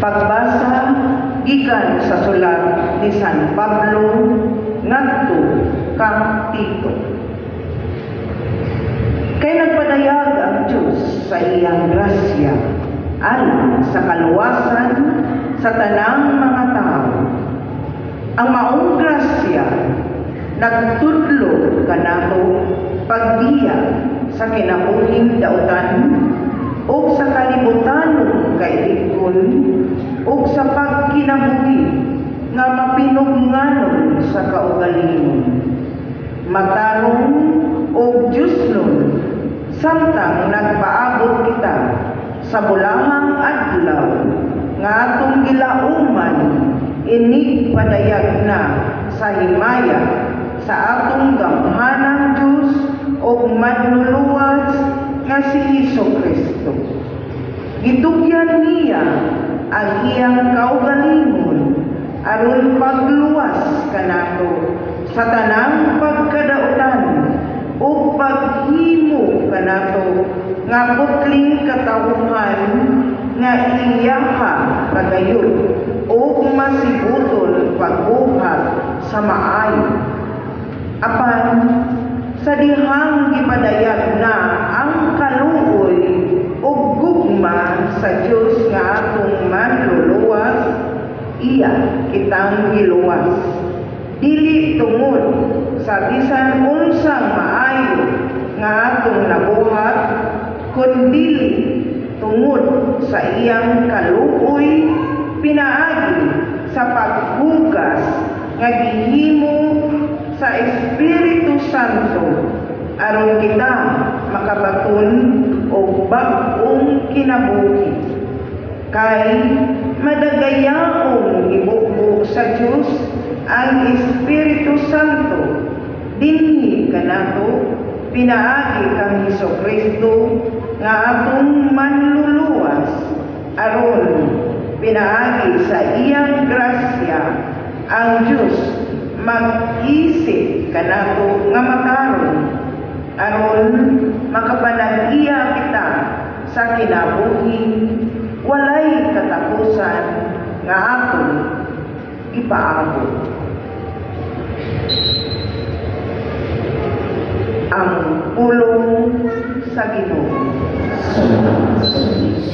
Pagbasa gikan sa sulat ni San Pablo ngadto kang Tito. Kay nagpadayag ang Dios sa iyang grasya alang sa kaluwasan sa tanang mga tao. Ang maong grasya nagtudlo kanato pagbiya sa kinabuhing dautan ug sa kalibutanong kailigbon ug sa pagkinabuhi nga mapinugnanon sa kaugalingon, matarong ug Diyosnon, samtang nagpaabot kita sa bulahang adlaw nga atong gilauman inig padayag na sa himaya sa atong gamhanang Dios ug Manluluwas nga si Hesus Kristo. Gitugyan niya ang iyang kaugalingon aron pagluwas kanato sa tanang pagkadautan ug paghimo kanato nga putling katawhan nga iyaha pagayon ug masibuton pagbuhat sa maayo. Apan sa dihang gipadayag na ang kaluoy ug gugma sa Dios nga atong Manluluwas, iya kitang giluwas, dili tungod sa bisan unsang maayo nga atong nabuhat, kundili tungod sa iyang kaluoy pinaagi sa paghugas nga gihimo sa Espiritu Santo aron kita makabaton og bag-ong kinabuhi. Kay madagayaong gibubo sa Dios ang Espiritu Santo dinhi kanato pinaagi kang Hesukristo nga atong Manluluwas, aron pinaagi sa iyang grasya ang Dios mag-isip kanato nga matarong aron makapanag-iya kita sa kinabuhing walay katapusan nga atong ipaabot. Ang pulong sa Ginoo. Salamat sa Diyos.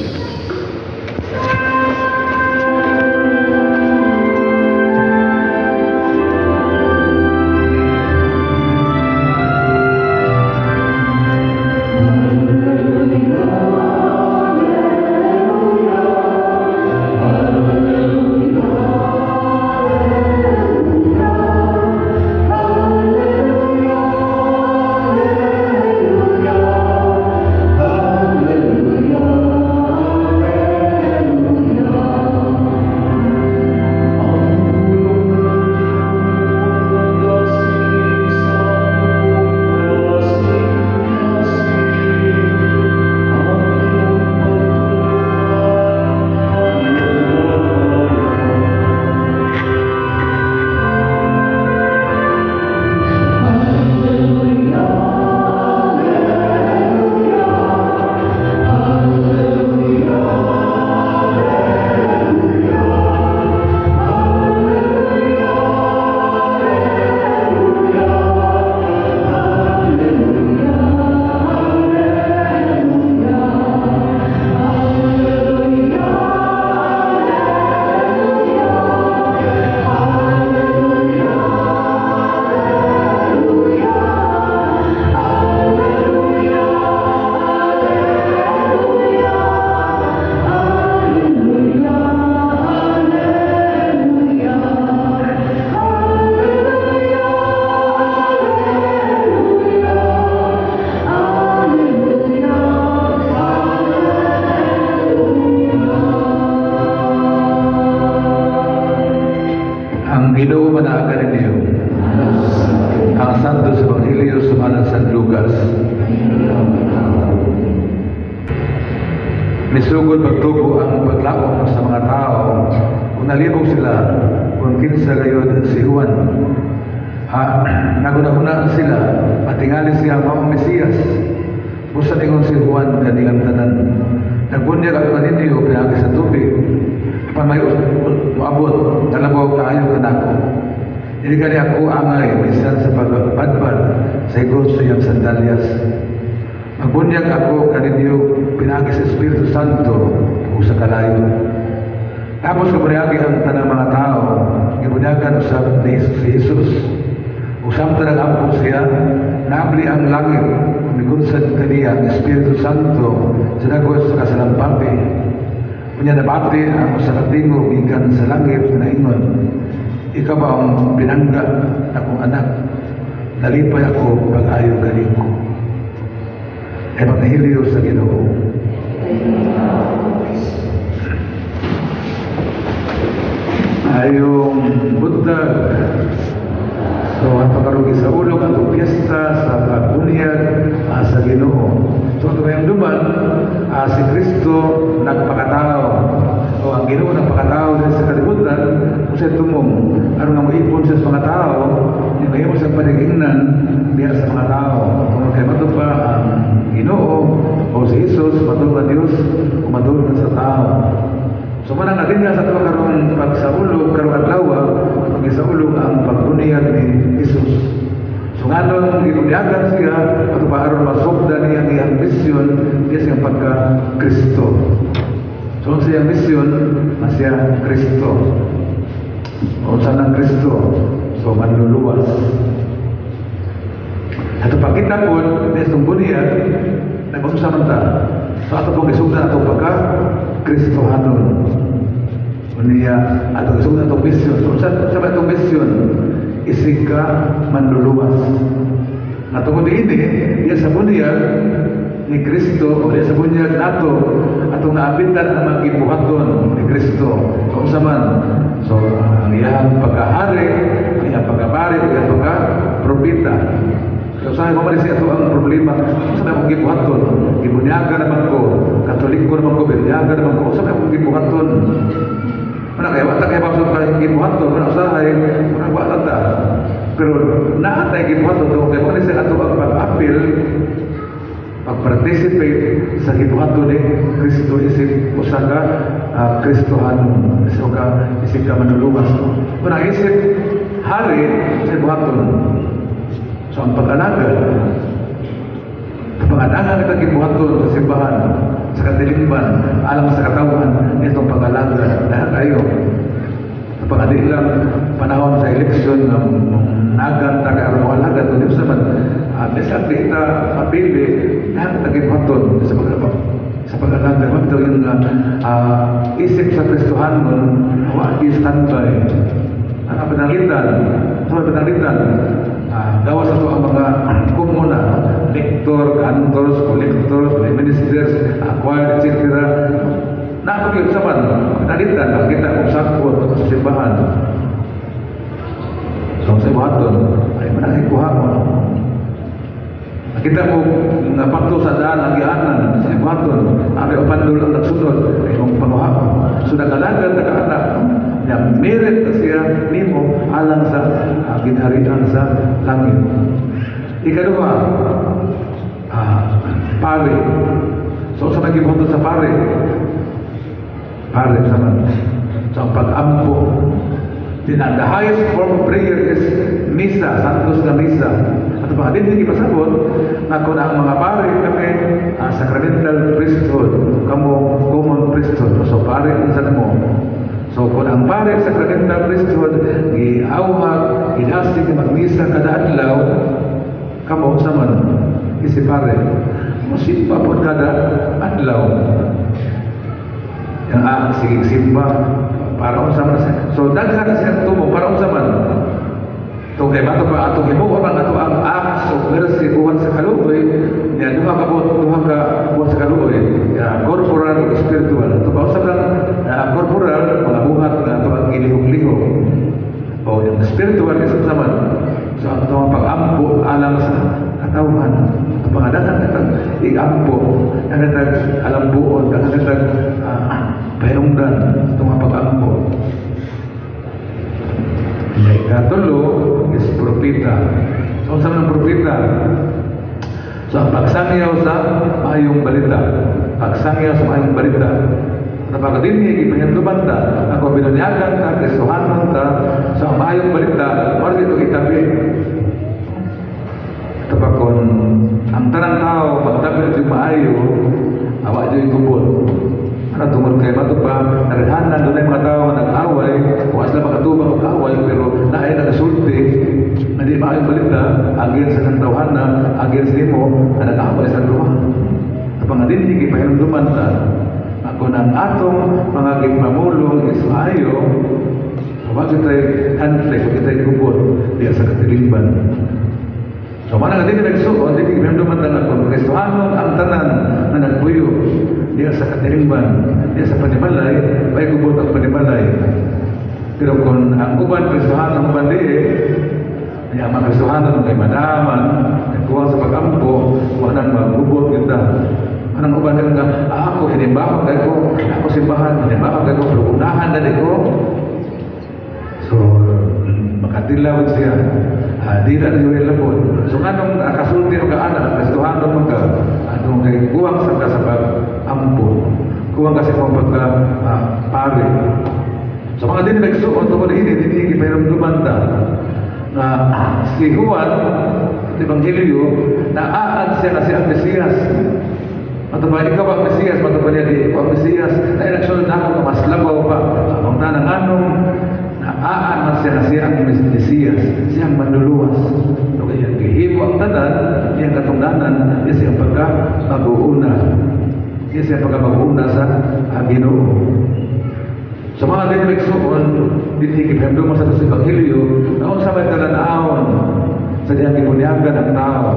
Ang Ginoo manaaka ninyo. Ang Santos Ebanghelyo sumala San Lucas. Misugod pagtubo ang paglaom sa mga tao kung nalibog sila kung kinsa gayud si Juan. Ha, naguna-una sila matingali siya maong Mesiyas. Busa ingon si Juan kanilang tanan, "Nagbunyag ako kaninyo pinaagi sa tubig. Apan may moabot, nalabaw kaayo kanako. Dili gani ako angay bisan sa pagbadbad sa igon sa iyang sandalyas. Magbunyag ako kaninyo pinaagi sa Espiritu Santo ug sa kalayo." Tapos kabunyagi ang tanang mga tao, gibunyagan usab ni si Jesus. Ug samtang nag-ampo siya, naabli ang langit, migunsad kaniya ang Espiritu Santo sa dagos sa kasalampati. Unya nabati ang usa ka tingog gikan sa langit nga naingon, "Ikaw ba ang pinangga akong anak? Nalipay ako pag-ayo kanimo." Ebanghelyo sa Ginoo. Maayong buntag. So, ang pagkarugi sa ulog ang piyesta sa pagbunyag sa Ginoo. So, ito kayong duman, si Kristo nagpakatao. O ang Ginoo nagpakatao din sa kalibutan, kung sa tumong, aron nga moipon siya sa mga tao, yung mahimo sa panigingnan diha sa mga tao. Kung kay mato pa ang Ginoo o si Jesus, matulog ang Diyos, o matulog sa tao. So manang natin nga sa ato karong pagsaulog karong adlaw, pag-isaulog ang pagbuniyag ni Jesus. So nganong gibunyagan siya ato pa aron masugda niya ang iyang misyon diya sa iyang pagka Kristo. So unsa iyang misyon na siya Kristo. Unsa nang Kristo? So manluluwas. Ato pagkita po, niya itong bunyag, nag-unsa man ta. So ato pong isugdan atong pagka Kristohanon. Unya ato isugdan atong misyon. So unsa sa ba atong misyon? Isig ka manluluwas. Natungod ini, diya sa bunyag ni Kristo o diya sa bunyag nato atong naabitan ang mga gibuhaton ni Kristo. So unsa man? So ang iyang pagkahari, ang iyang pagkapari, ang iyang pagka-propeta. So sa mo man ato ang problema, unsa may akong gibuhaton? Gibunyagan naman ko, Katoliko naman ko, binyagan naman ko, unsa may akong gibuhaton? Wala kay wa ta kay sa gibuhaton, wala usahay, wala wa ta. Pero naa tay gibuhaton to kay mo ni sa ato ang pag-apil, pag-participate sa gibuhaton ni Kristo isip usa ka Kristohanon, isip ka manluluwas. Kung ang isip hari sa buhaton. So ang pag-alagad, pangadagan kita gibuhaton sa simbahan, sa katilingban, alang sa katawhan, itong pag-alagad. Dahil kayo, pag lang panahon sa eleksyon ng nagan ta kay aron moalagad kundi sa man bisan di ta mapili dahil kita gibuhaton sa pag-alagad. Mao yung isip sa Kristohanon, wa standby. Ang pananglitan, sa pananglitan, gawas ato ang mga komuna, lector, cantors, collectors, ministers, choir, etc. Napag sa man, pananglitan, makita kung sakot sa simbahan. So sa buhaton, ay manang kuha mo. Nakita mo nga pakto sa daan ang gianan sa buhaton, abi o pandol ang nagsunod, ay mong panguha mo. So nagalagan na kaanak, na merit na siya nimo alang sa ginharian sa langit. Ikaduha, pare. So sa magibuhaton sa pare? Pare sa man. So ang pag-ampo. The highest form of prayer is misa, santos na misa. At baka din hindi pasabot na kung ang mga pare kami sacramental priesthood, kamo common priesthood, so pare unsa mo. So kung ang pare sacramental priesthood giawhag, gidasig nga magmisa kada adlaw, kamo unsa man isi pare? Musimba pod kada adlaw. Yang sige simba para unsa man siya. So daghan na siyang tumo para unsa man. To kay bato pa atong himuon ang ato ang acts of mercy, buhat sa kaluoy, niya duha ka buhat, duha ka buhat sa kaluoy, ya, corporal ug spiritual. Ato pa usab lang corporal mga buhat nga ato ang gilihok-lihok. O yung spiritual is unsa man? So ang atong pag-ampo alang sa katawhan. Ato pangadagan katang igampo, ang katag alambuon, ang katag pahinungdan sa itong pag-ampo. Ikatulo is propeta. So, unsa man ang propeta? So ang pagsangyaw sa maayong balita, pagsangyaw sa maayong balita. Napakadinhi, gipahinumduman ta, ako binunyagan ta, Kristohanon ta, sa maayong balita, mao dito itabi. Kapag kung ang tanang tao magtabi ito maayo, awa dyo'y gubot. Ano tungod kay mato pa, naridhanan doon mga tao nga nag-away, wa sila makatubang og away, pero naay nagasulti, na di maayong balita, against sa tawhana, against nimo, nga nag-away sa duha. Kapag nga dinhi, gipahinumduman ta, ako ang atong mga gipamulong is maayo, wa kita'y conflict, wa kita'y gubot, diya sa katilingban. So mana nga dili nagsuon, dili gipahinumduman ta nga kung Kristohanon ang tanan nga nagpuyo diya sa katilingban, diya sa panimalay, way gubot ang panimalay. Pero kung ang uban Kristohanon, ang uban di, ay ang mga Kristohanon kay madaman, nagkuha sa pag-ampo, wa nang magubot kita. Anong uban nga, ah, ako hinimbahon kay ko, ako simbahan, hinimbahon kay ko, pero unahan na di ko. So, makatilaw siya. Di na niyo labot. So, nganong nakasulti o ka anak, Kristohanon mo ka, anong kay kuwang sa ka sa pag-ampo, kuwang kasi kung pagka pare. So, mga din nagsuot, tungod ini, dinhi gipahinumduman ta, na si Juan, sa Ebanghelyo, naaad siya na siya ang Mesiyas. Mato ba, ikaw ang Mesiyas, mato ba niya, di ikaw ang Mesiyas, na nagsunod na ako, mas labaw pa. Ang tanang anong, naaan man siya na siya ang Mesiyas, siya ang manluluwas. So, kaya gihimo ang tanan, iyang katungdanan, iya siyang pagka mag-uuna. Iya siyang pagka mag-uuna sa Ginoo. Sa mga din nagsuon, dinhi gipahinumduman sa sa Ebanghelyo, na unsa may talan-awon sa dihang gibunyagan ang tao.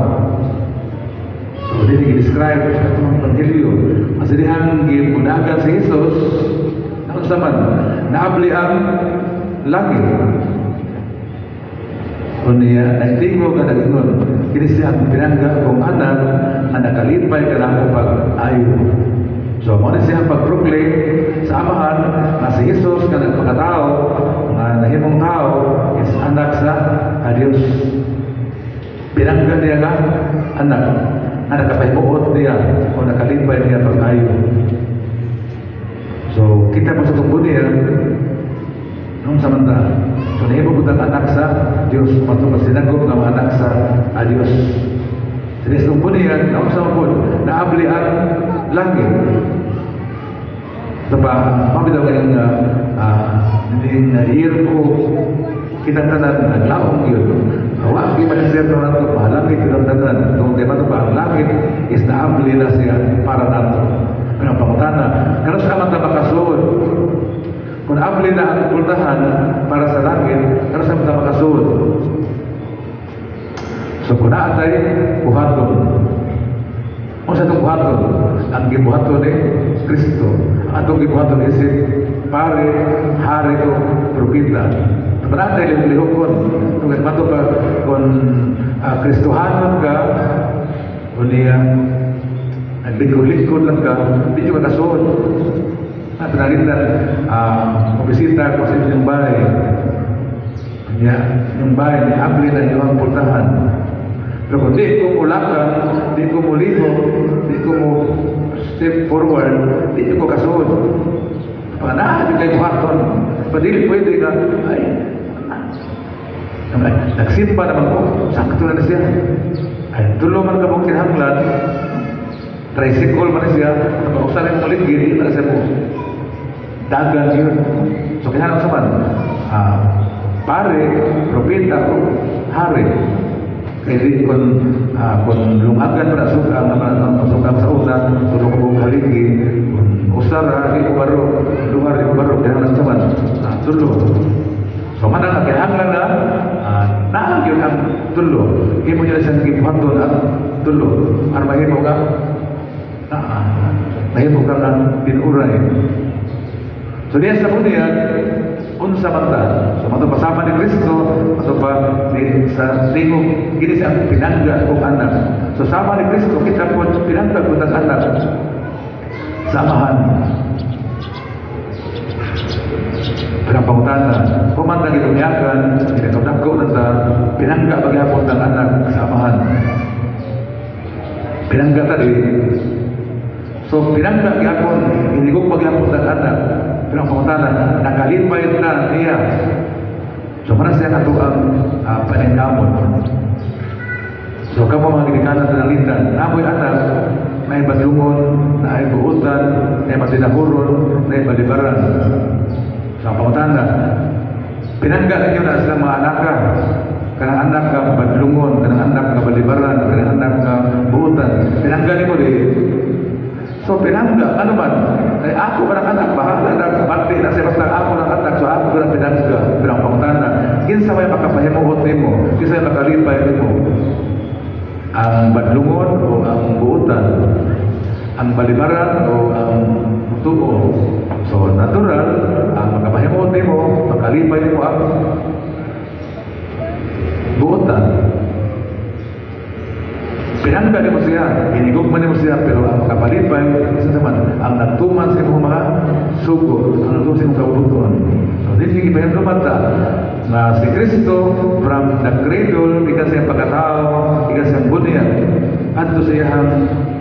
So, dinhi gi-describe sa atong Ebanghelyo, ang sa dihang gibunyagan si Jesus, na unsa man, naabli ang langit. Unya, nagtingo ka nag-ingon, kini siya ang pinangga kong anak na nakalipay ka na pag-ayo. So, mo na siya ang pag-proclaim sa Amahan na si Jesus nga nagpakatao, nga nahimong tao, is anak sa Dios. Pinangga niya nga anak, nga nakapahimuot niya o nakalipay niya pag-ayo. So, kita mo sa tungkol niya, nung samanta, so nahimo po anak sa Dios, mato pa sinagop nga mga anak sa Dios. Sa tungkol niya, naung sa po, naabli ang langit. Ito pa, mabitaw kayong year ko, kitang tanan, naglaong yun. Wa di man nato, mahalangit kitang tanan. Tungkol kay mato pa, ang langit is naabli na siya para nato. Pero ang pangutana, karon sa man ta makasuod? Kung abli na ang pultahan para sa langit, karon sa man ta makasuod? So kung naa tay buhaton, unsa itong buhaton? Ang gibuhaton ni Kristo. Ang atong gibuhaton isip pare, hari o propeta. Kung naa tay lihokon, kung mato pa kung Kristohanon ka, o niya, naglingkod-lingkod lang ka, di nyo ka kasuod. At pinalitan, mabisita ko sa inyong bahay. Niya, yung bahay ni abli na inyong pultahan. Pero kung di ko mulakan, di ko mulihok, di ko mo step forward, di ko kasuod. Pag naa, di kayo buhaton. Padili pwede ka, ay, ay, nagsimba naman ko, sakto na siya. Ay, tulo man ka mong kinahanglan, tricycle man siya, kapag usahin mo ulit, gini na siya mo. Dagan yun. So, kinahanglan sa man, pare, propeta, o hari. Kaya di kung lungagan pa na suka, ang suka sa una, tulo ka buong haligi, kung usara, di ko baro, lugar, di ko baro, kinahanglan sa man, tulo. So, man ang kinahanglan na, naa yun ang tulo. Imo niya siyang gibuhaton ang tulo. Aron mahimo ka, mahimo ka ng tinuray. So diya sa bunyag, unsa man ta? So mato pasama ni Kristo, mato pa ni, sa tingog, kini siya ang pinangga kong anak. So sama ni Kristo, kita po pinangga ko ng anak. Samahan. Pero ang pangutana, kung man nagilunyagan, ginagdagko na ta, pinangga paghapon ng anak sa amahan. Pinangga ta di. So pinangga gyapon, hinigugma gyapon tag anak. Pero ang pangutana, nakalipay ta niya? So mana siya ato ang paningkamot. So kamo mga ginikanan sa pananglitan, amoy anak, naay badlungon, naay buutan, naay matinahuron, naay balibaran. So ang pangutana, pinangga ninyo na silang mga anak? Kanang anak ka badlungon, kanang anak ka balibaran, kanang anak ka buutan. Pinangga nimo di? So pinangga, ano man? Ay ako ka ng anak, bahala na, bati na siya, basta ako ng anak, so ako na pinangga. Pero ang pangutana, kinsa may makapahimuot nimo, kinsa may makalipay nimo? Ang badlungon o ang buutan? Ang balibaran o ang tuo? So natural, ang makapahimuot nimo, makalipay nimo ang buutan. Pinangga nimo siya, hinigugma nimo siya, pero ang makapalipay, isa naman, ang nagtuman sa imong mga sugo, ang nagtuman sa imong kabubut-on. So, dili gipahinumduman ta na si Kristo from the cradle, gikan sa iyang pagkatao, gikan sa iyang bunyag, adto sa iyang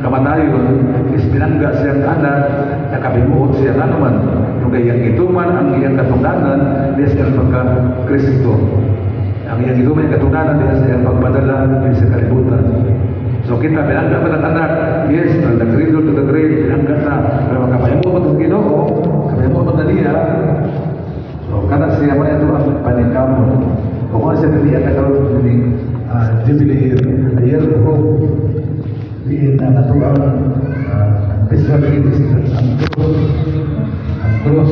kamatayon, is pinangga siyang anak, nakahimuot siya ano man, yung kayang gituman ang iyang katungdanan, diya sa iyang pagka-Kristo. Ang iyang gituman ang katungdanan, diya sa iyang pagpadala diya sa kalibutan. So kita pinangga pa ng anak, yes, from the cradle to the grave, pinangga ta. Pero makapahimuot sa Ginoo, makapahimuot na niya, so kana siya mo ito ang paningkamot. Kung ano siya dili at karon dili Jubilee year, a year of hope, diin ang ato ang visual is ang cross, ang cross.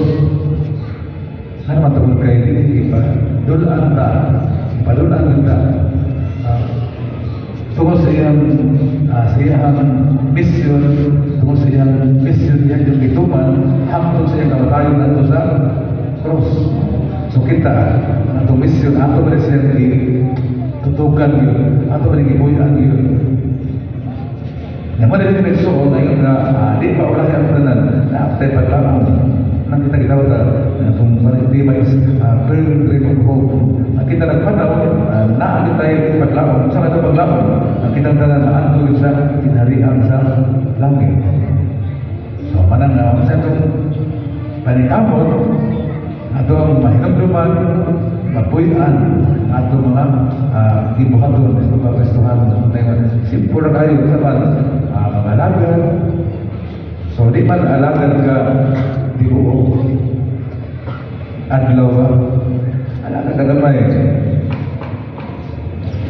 Ano man tungod kay dili ipa dulaan ta, ipadulaan ta. Tungod sa iyang mission, tungod sa iyang mission iyang yung gituman, hangtod sa iyang kamatayon ngadto sa cross. So kita, ang atong mission, ato ba siyang tutukan yun, ato ba gibuyan yun. Naman din may suo na yun na di pa wala siyang tanan na after paglaon. Nang kita gitawag na itong tema is Pilgrim of Hope. Ang kita nagpanaw, naa tayo paglaon. Sa ito paglaon, ang kitang tanan na anto yun sa kinaharian sa langit. So, manang sa itong paningkamot, ato ang mahinumduman, mapuy-an, ato mga gibuhaton sa pagkristohan. Simple na kayo sa man, mga alagad. So, di man alagad ka tibuok adlaw ba? Alagad ka gamay.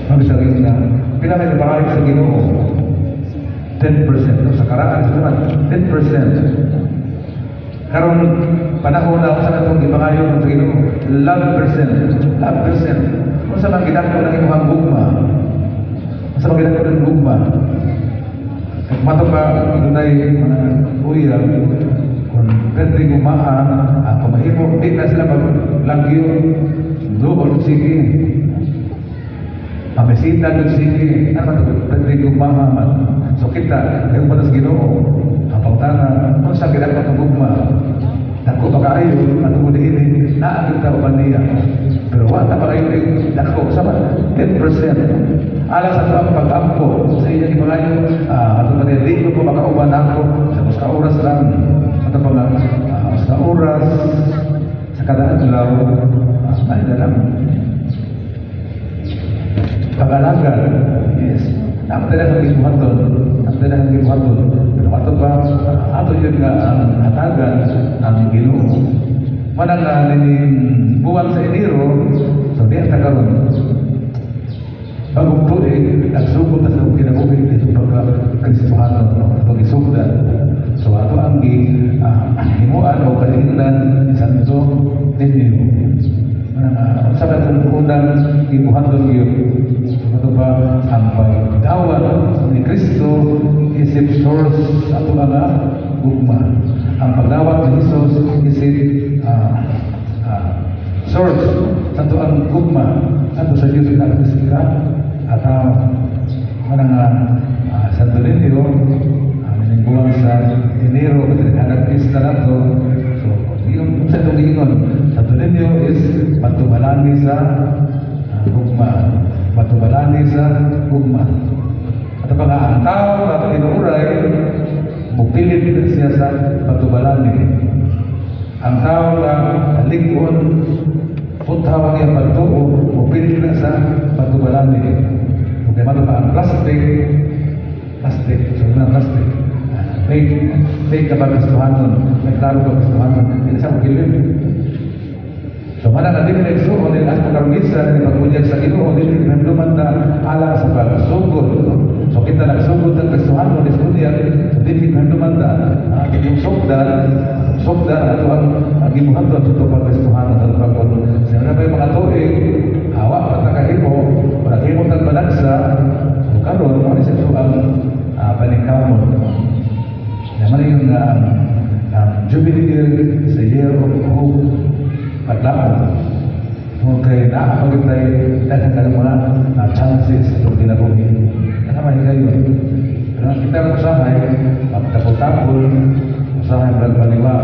Sabi sa rin na, pila may nabakayo sa Ginoo? 10%. No, sa karaan, sa naman, 10%. Karon panahon na sa atong gipangayo sa Ginoo, love percent, love percent. Unsa man gidako ng imong gugma? Unsa man gidako ng gugma? Kung mato pa dunay mga uyab, kung pwede gumaa, kung mahimo, di na sila maglagyo, doon sige. Pamisita doon sige. Ano man ito? Pwede gumaa man. So kita, ngayon pa sa Ginoo, ang pangutana, kung sa gidako ng gugma, dako pa kaayo, ato mo diini, naa gyud ta uban niya. Pero wa ta pa kayo dako sama 10%. Alang sa tuang pag-ampo sa iya gipangayo, ato pa niya, di ko po makauban ako sa usa ka oras lang. Ato pa nga usa ka oras sa kada adlaw, ay na lang. Pag-alagad, yes. Dapat na ang gibuhaton, dapat na ang gibuhaton. Pero ato pa, ato yun nga ang hatagan ang Ginoo. Manang nga nining buwan sa Enero, so diyan ta karon. Bagong tuig, nagsugod na sa kinabuhi sa pagka-Kristohano, sa pag-isugdan. So ato ang himuan o kalingnan ni Santo Niño. Manang sa katong unang gibuhaton yun, ato ba ang pagdawat ni Kristo isip source ato mga gugma. Ang pagdawat ni Jesus isip source sa ato ang gugma ato sa Diyos ina Kristo at manang Santo Niño uh, buwan sa Enero kasi hanag pista nato. So yung sa itong giingon Santo Niño is patumalani sa gugma, patumalani sa gugma. At pa nga ang tao nga tinuuray, mupilit siya sa patubalani. Ang tao nga halikon, puthaw ang iyang pagtuo, mupilit na sa patubalani. Okay, mato pa ang plastic, plastic, so na plastic. Fake, fake ka ba Kristohanon? May klaro ka Kristohanon? Hindi siya mupilit. So mana nga dili na, igsuon, dili ato karong misa ni pagbunyag sa Ginoo, dili hinumduman ta alang sa pagsugod. So kita nagsugod ng Kristohanon is bunyag, so dili hinumduman ta yung sugdan, sugdan ato ang gibuhaton sa atong pagkristohanon ato pagkon. Sa na mga tuig, hawa pa ta kahimo, wala himo tag panagsa, so karon mo ni sa ang paningkamot. Naman yung ang Jubilee Year is a year of hope, paglaom. Okay, naa pa tay daghan ka mga chances sa kinabuhi. Ano kayo? Pero ang kita usahay, magtapol-tapol, usahay magbaliwa,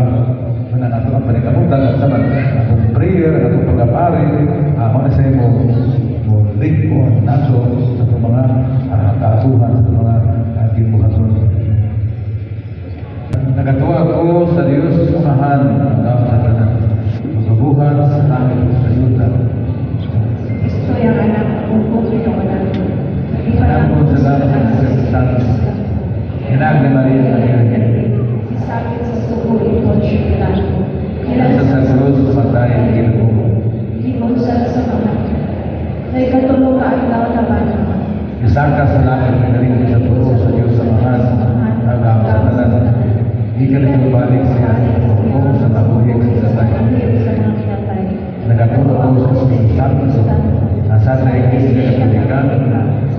mana nato ang paningkamutan at sa atong prayer, atong pagkapari, mo na sa mo mo lingkod nato sa atong mga kaatuhan, sa atong mga gibuhaton. Nagatuo ako sa Diyos Amahan, ang sa tanan, magabuhat sa langit ug sa yuta. Kristo yang anak, ug Ginoo. Namun sa langit sa Santo. Inang ni Maria sa Birhen. Sakit sa suko ni Poncio Pilato. Nasa sa krus matay ang Ginoo. Gibunsal sa mga. Sa ikatulo ka adlaw naman. Isaka sa langit nagaling sa tuo sa Diyos Amahan, ang sa tanan. Gikan ito balik siya o sa nabuhi sa patay. Sa mga pinatay. Nagatuo ako sa Espiritu Santo, nasa sa Iglesia Katolika,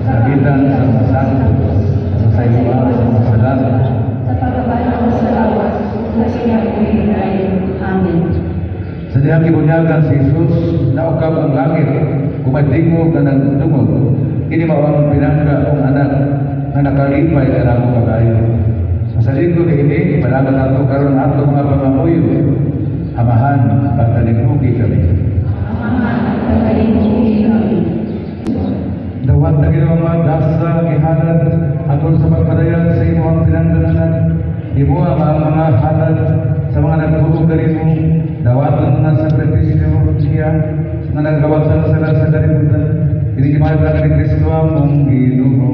sa gitan sa mga santo, sa sayuan sa mga sala, Sa pagkabanhaw sa lawas, sa kinabuhi ay. Amen. Sa dihang gibunyagan si Jesus, naukab ang langit, kumadingog nga nagdungog. Kini mao ang pinangga kong anak nga nakalipay kanamo kaayo. Sa linggo niini, ipalaban nato karon ato mga pangamuyo. Amahan, pagkalinghugi kami. Amahan, pagkalinghugi kami. Dawat na Ginoo mga gasa gihalad atol sa pagpadayag sa imong pinangganan. Imo ang mga halad sa mga nagtuo kanimo. Dawaton nga sakripisyo niya sa mga nagkawatan sa sa kalibutan. Kini gimayo ka ni Kristo among Ginoo.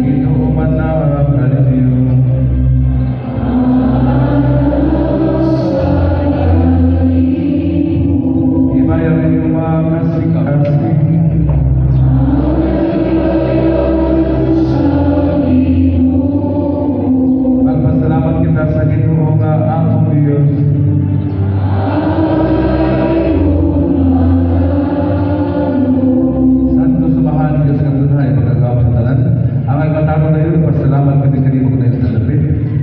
Ginoo man na kaninyo. Himaya inyong mga kasing-kasing. Magpasalamat kita sa Ginoo nga among Diyos. Santo Amahan, Diyos nga tunay, makagagahom sa tanan. Ang ay matapang na yun, pasalamat kami kanimo kung sa dapit.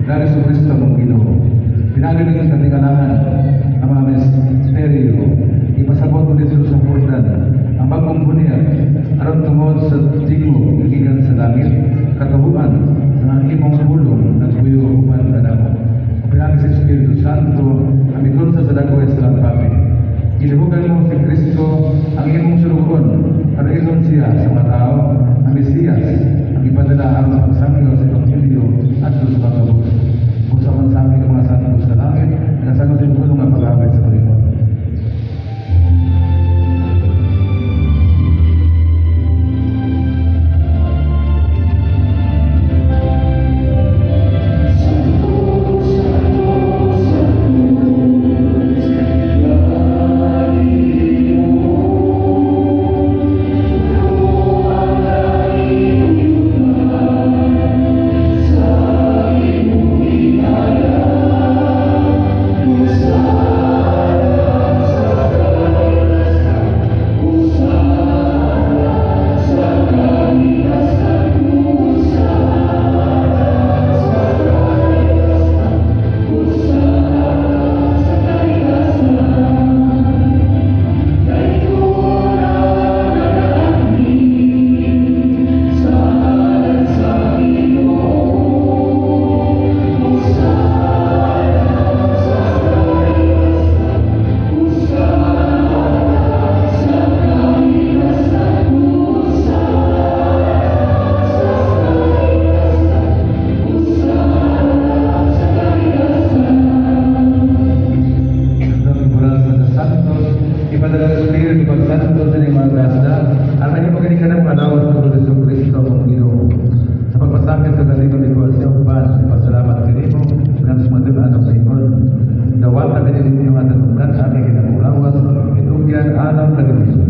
Dahil sa Kristo among Ginoo. Pinagi ng katingalahan ang mga misteryo. Ipasabot mo dito sa Jordan ang bagong bunyag aron tungod sa tingog gikan sa langit, katuhuan sa imong pulong nagpuyo uban kanamo. Pinagi sa Espiritu Santo, amikon sa dagway sa Papi. Gilihugan mo si Kristo ang imong sulugoon aron siya sa mga tao, ang Mesiyas ang ipadala aron magsangyo sa Ebanghelyo adto sa mga kabus. Usapan sa amin ang mga santo sa langit, nagasango sa imong nga pag-awit sa Panginoon. Dawata kini ninyo nga tanungkan aming kinamulawas, itugyan alang kanininyo.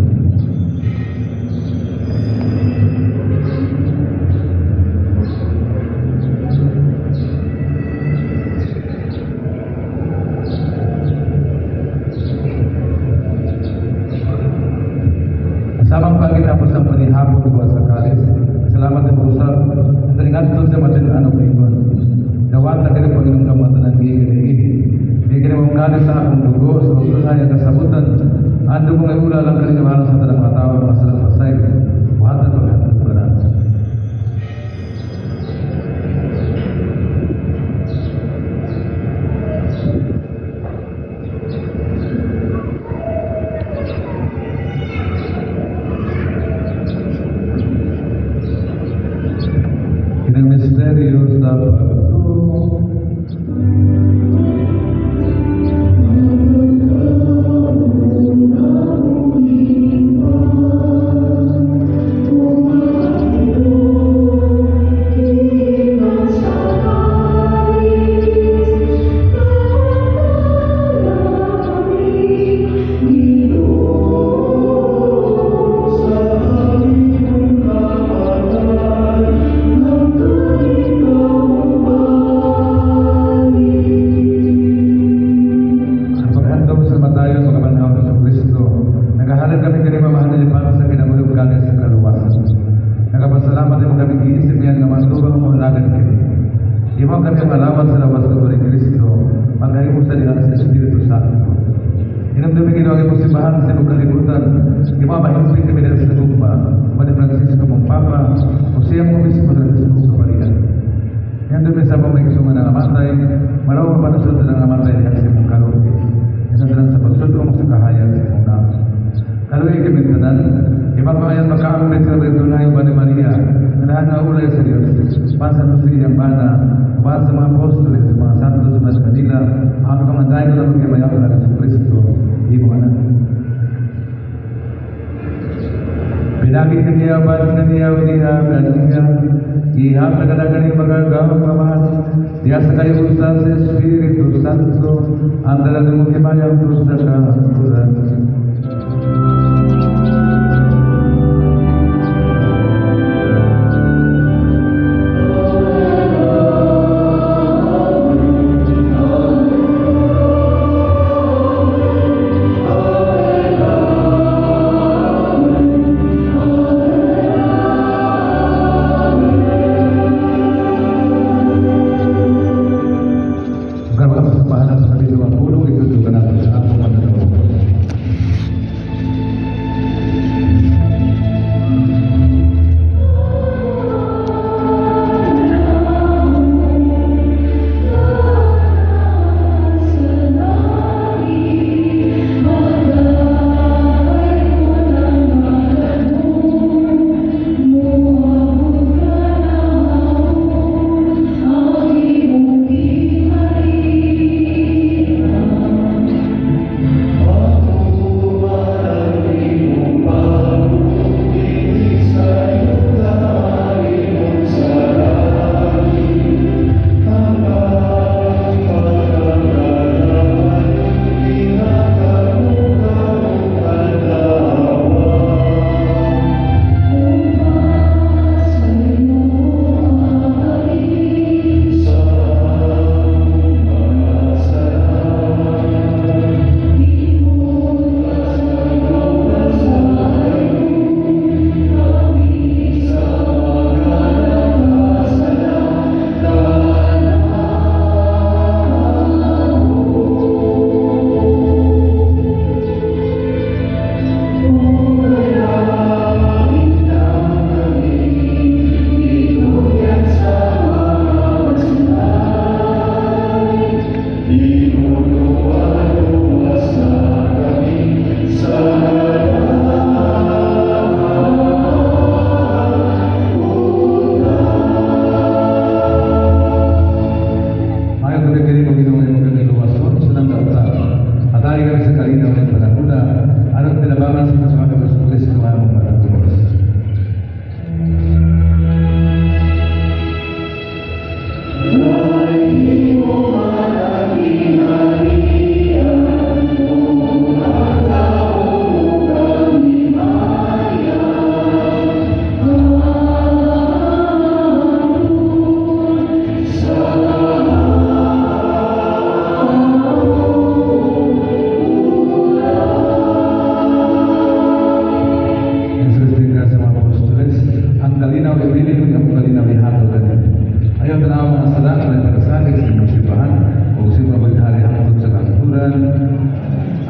Samang pagkitapos ang panihapon ko sa kalis, salamat din po sa talingadto sa matin anong ingon. Dawata kini Panginoong kamatanan gikan ini. Gikan mo kalis sa akong dugo sa pagtunay ang kasabutan. Ang dugo nga ula lang kini alang sa tanang mga tao mga salang pasay. Buhatan paghatod pa na. Kinang misteryo sa pagtuo. Ang paghandom sa matayon mga manhaw sa Kristo, nagahalad kami kini mamahal ni para sa kinabuhi kalis sa kaluwasan. Nagapasalamat mo kami giisip yan nga matubang mo halagan kini. Imo kami malaman sa lawas ko ni Kristo, maghahimo sa diha sa Espiritu Santo. Hinumdumi Ginoo ang imong simbahan sa imong kalibutan, imo mahimpit kami dahil sa gugma, ni Francisco mong Papa, o siyang obispo sa Kristo kaparian. Hinumdumi sa among mga nga nangamatay, maraw mapanusod na nangamatay diha sa imong kaluoy. Inadalan sa pagsudong sa kahayag sa imong naam. Kaluoy kami tanan, imang maayan makaangkit sa Birtunay ba ni Maria, nga naulay sa Dios, pansa sa iyang bana, uban sa mga apostoles, sa mga santos sa Manila, ang mga dayon na magkamayaw na sa Kristo, imong anak. Pinagi kaniya, ban kaniya, niya, kaniya, ihap na kadagani magagawa kamahan, diya sa kayo usa sa Espiritu Santo, ang dalang mo himayang sa kahuran.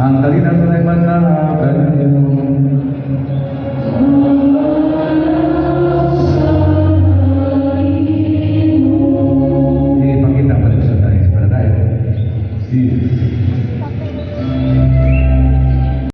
Ang kalinaw dunay manaha kaninyo.